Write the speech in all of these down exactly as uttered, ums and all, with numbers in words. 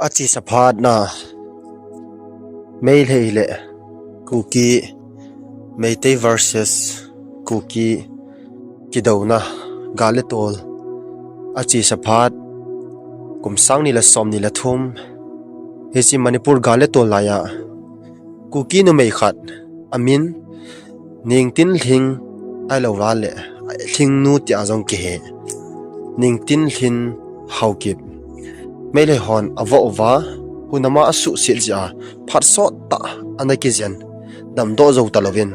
Achesa phat na Meitei le Kuki, Meitei versus Kuki kidouna, gal le tol. Achesa phat kum sang ni le som ni le thum, hiche Manipur gal le tol laiya Kuki numei khat, amin Ningtinlhing, ahilou vale Lhingnu tia jong kihe, Ningtinlhing Haokip, Meitei hon avoh uva, hunama asuhset jeh a phat sot tah ana kijen, damdoh jou talouvin,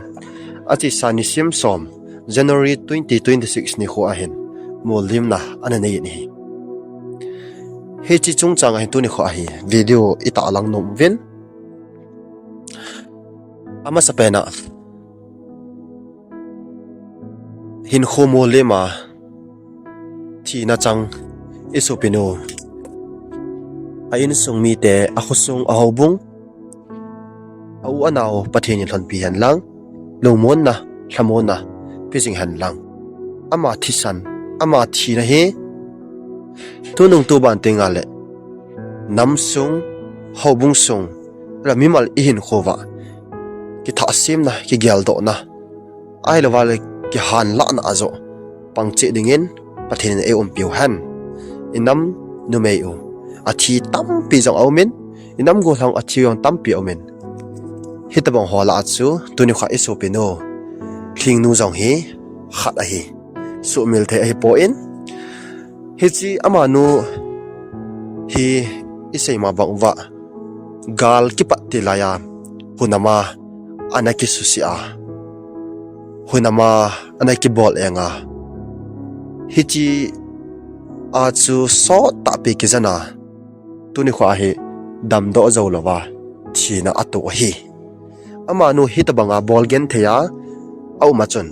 achesa nisim som, January twenty twenty-six nikho ahin mollimna ana nei in ahi. Hiche chungchang ahin tuni kho ahi video itahlang nom uvin. Amasapen a, hinkho mollim a thina chang isopinu, a insung mite, akhosung, ahoubung, a u anao Pathen in lhonpi hen lang, lungmonna, lhamonna pe jing hen lang, ama thisan, ama thina hi tunung tuban tengle namsung, houbung sung, la mimal ihinkho uva kithahsemna, kigeldohna, ahilou vale kihanlahna a joh pangcheh dingin Pathen in eiumpiu hen. Inam numei u athi tampi jong aumin, inam gollhang athi jong tampi aumin, hitobang ho lah a chu tuni kho isopinu Lhingnu jong hi khat ahi, suhmil thei ahipon, hiche amanu hi isei ma bang uva gal kipat til laiya hunama ana kisuse a, hunama ana kibol enga, hiche a chu sot tahpi kijana, tuni kho ahi damdoh jou louva thina ato ahi. Amanu hitobanga bol genthei a aum a chun,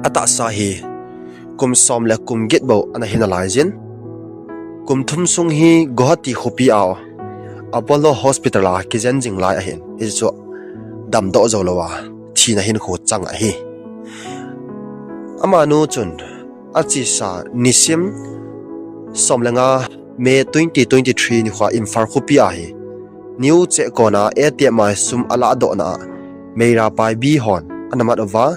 atahsa hi kum som le kum get bou ana hi nalaijin, kum thum sung hi Guwahati khopi a Apollo Hospital a kijen jing lai ahin, hichu damdoh jou louva thina hinkho chang ahi. Amanu chun achesa nisim som le nga, May twenty twenty-three nikho Imphal khopi ahi, New Checkon a A T M a sum alahdohna a Meira Paibi hon ana mat uva,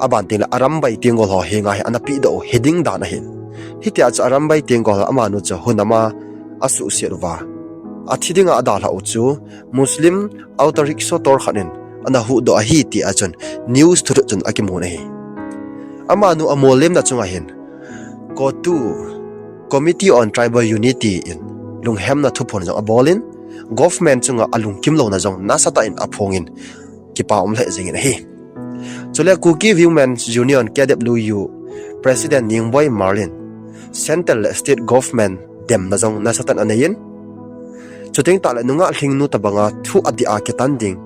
aban tengle Arambai Tenggol ho henga hi ana pehdoh u hiding dan ahin. Hitia chu Arambai Tenggol amanu chu hunama asuhset uva, athi dinga adalhah u chu Muslim auto rickshaw tor khat in ana huhdoh ahi tia chun news thuthu chun akimun ahi. Amanu amollimna chunga hin COTU, Committee on Tribal Unity in lunghemna thuphon jong abolin, government chunga alungkim louna jong nasatah in aphongin, kipa um lheh jengin ahi. Chule Kuki Women's Union, K W U, President Ningboi Marlin, Central le State Government demna jong nasatah in aneiyin, chuteng tahle nungah Lhingnu tobanga thu adih a kitan ding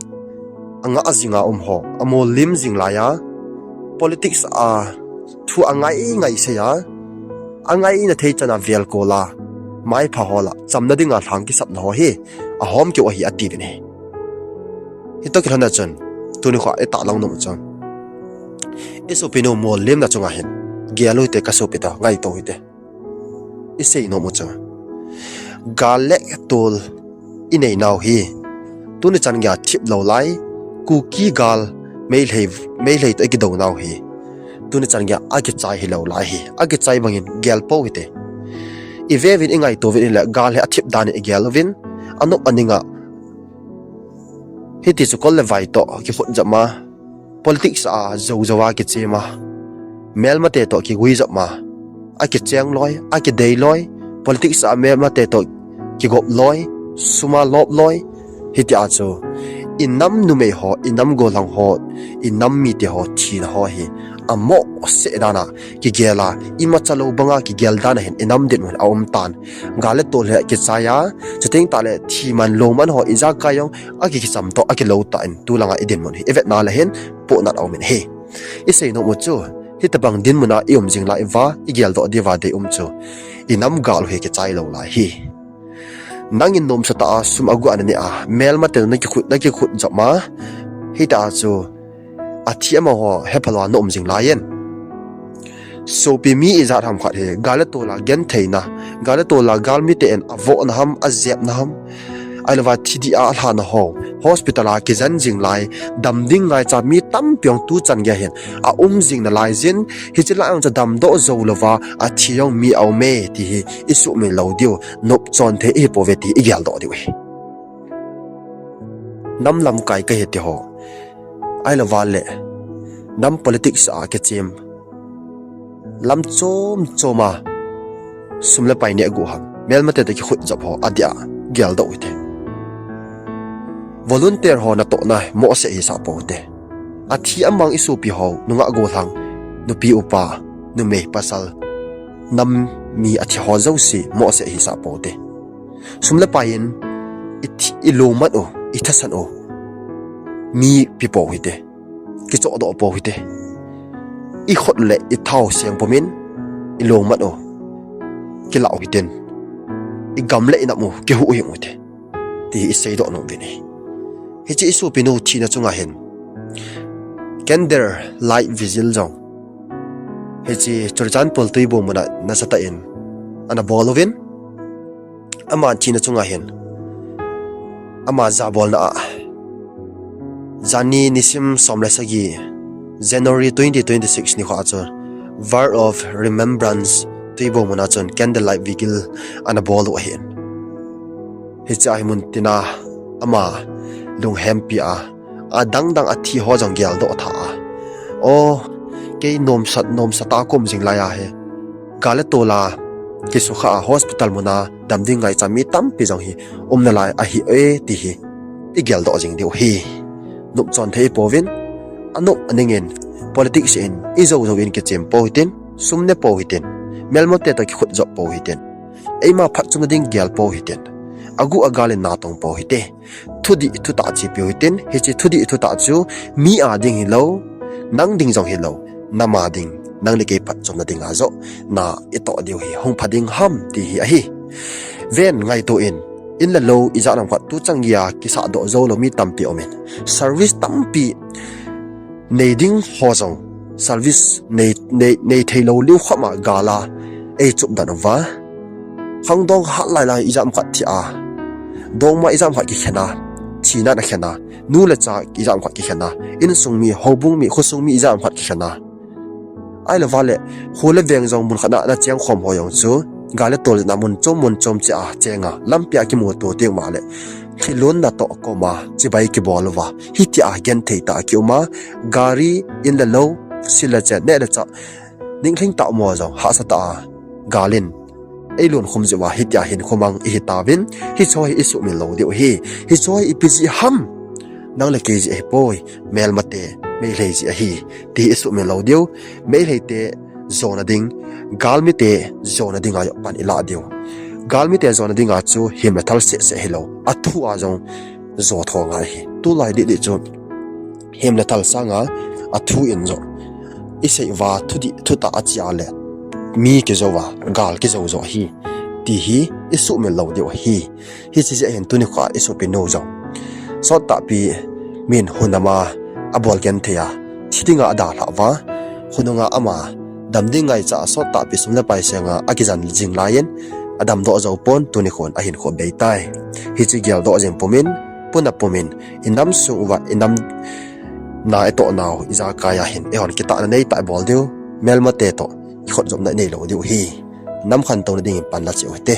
angah jinga um ho, amollim jing laiya, politics a thu angai ngai seiya, angaina thei chana velkol a, maipha ho lah chamna dinga lhang kisapna ho hi ahom keu ahi atiuvin ahi. Hitoh kilhonna chun, tuni kho itahlang nom u chu, isopinu mollimna chunga hin gel u hite, kasopi toh ngaito u hite. Isei nom u chu, gal le tol inei nau hi tuni chan geiya thip lou lai, Kuki gal, Meitei, Meitei toh ikidou nau hi tuni chan geiya akichai hilou lai hi, akichai bangin gel pou hite. Iveuvin ingaito uvin ahile gal hi athip dan in igel uvin, anop aninga hiti chu kol le vai toh kikhut jop ma, politics a jou jouva kichem a, melmate toh kigui jop ma, akicheng loi, akidei loi, politics a melmate toh kigop loi, sum a lop loi, hitia chu inam numei ho, inam gollhang ho, inam mite ho thina ho hi amohseh dan a kigel a, imacha lou banga kigel dan a hin inam dinmun aum tan. Gal le tol hi akichai a, chuteng tahle thiman loman ho ijakai jong aki, kicham toh akilou tan, tulanga idinmun hi ivetna le hin pohnat aumin ahi. Isei nom u chu, hitobang dinmuna ium jing lai uva, igeldoh diuva dei um chu, inam gal u hi kichai lou lai hi. Nangin nomsatah a sum agu ana neh a, melmate toh nakikhut, nakikhut jop ma, hitia chu athi amaho hepha louva naum jing laiyin, sopi mi ijat ham khat hi gal le tol a gentheina, Gal le tol a galmite in avohna ham, ajepna ham, ahilouva thi dia alhahna ho, hospital a kijen jing lai, dam ding ngaicha mi tampi jong tuchan geiya hin aum jing nalai jin, hiche lai jong chu damdoh jou louva athi jong mi aume ti hi isuhmil lou diu, nopchon thei ihi pouve ti igeldoh diu ahi. Nam lamkai kahi ti ho, ahilouva le nam politics a kichem, lam chom chom a sum le pai neh gu ham, melmate toh kikhut jop ho adia geldoh uhite. Volunteer ho natohna mohseh hisah pou hite. Athi amang isopi ho nungah gollhang, nupi upa, numei pasal, nam mi athi ho jouse mohseh hisah pou hite. Sum le pai in ithi, ilungmat u, ithasan u mi pe pou hite. Kichohdoh pou hite. Ikhut le ithao seng pumin ilungmat u kilah u hitin, igam le inam u kihuhhing u hite, ti hi iseidoh nom uvin ahi. Hiche isopinu thina chunga hin candle light vigil jong hiche Churachandpur Tuibong muna nasatah in ana bol uvin, ama thina chunga hin ama jabolna a, janhi nisim som le sagi, January twenty twenty-six nikho a chun Vow of Remembrance Tuibong muna chun candle light vigil ana bol u ahin. Hiche a hi muntina ama lunghempi a, adang dang athi ho jong geldoh tha a, o, kei nomsat, nomsat a kaum jing lai ahi. Gal le tol a kisukha a hospital muna dam ding ngaicha mi tampi jong hi um nalai ahi e ti hi igeldoh jing diu ahi. Nopchon thei ipouvin, anop aning in politics in ijou jou in kichem pou hitin, sum ne pou hitin, melmate toh kikhut jop pou hitin, eima phatchomna ding gel pou hitin, aguh agal in natong pou hite. Thudih thutah chepiu hitin, hiche thudih thutah chu mi a ding hilou, nang ding jong hilou, nam a ding, nang le kei phatchomna dinga joh na itoh diu hi hung pha ding ham ti hi ahi. Ven, ngaito in, in le lou ijat ham khat tuchan geiya kisahdoh joulou mi tampi aumin, service tampi nei ding ho jong service nei, nei, nei theilou leu khop ma gal a eichupdan uva, khangdong hat lai lai ijat ham khat thi a, dongma ijat ham khat kikhen a, thina ana khen a, nu le cha ijat ham khat kikhen a, insung mi, houbung mi, khosung mi ijat ham khat kikhen a, ahilouva le kho le veng jong mun khat na ana chengkhom ho jong chu gal le tol jeh a mun chom mun chom cheh a cheng a, lampi a kimuto teng ma le thilon natoh koma chibai kibol uva, hitia genthei tah a kium a, gari, in le lou, sil le chen, neh le chah, ninglhing tah mo jong hahsa tah a gal in eilonkhum jeh uva hitia hinkho mang ihi tauvin, hicheho hi isuhmil lou diu ahi. Hicheho hi ipi jeh ham? Nang le kei jeh ahipoi, melmate, Meitei jeh ahi, ti hi isuhmil lou diu. Meiteite jona ding, galmite jona dinga joh pan ilah diu. Galmite jona dinga chu hem le thal seh seh hilou, athu a jong jo tho ngai ahi. Tulai didi chu hem le thal sanga athu in joh isei uva, thudih thutah ache a le mi kijou a, gal kijou joh ahi, ti hi isuhmil lou diu ahi. Hiche jeh hin tuni kho a isopinu jong sottahpi min hunam a abol genthei a, thi dinga adalhah uva, khonunga ama dam ding ngaicha a sottahpi sum le pai senga akijen jing lai in, adamdoh jou pon, tuni khon ahinkho beitai. Hiche geldoh jing pumin, puna pumin, inam sung uva, inam na itoh nau ijakai a hin eihon kitahna neitah ibol diu, melmate toh ikhut jopna ineilou diu ahi. Nam khantouna dingin pan la cheh u hite.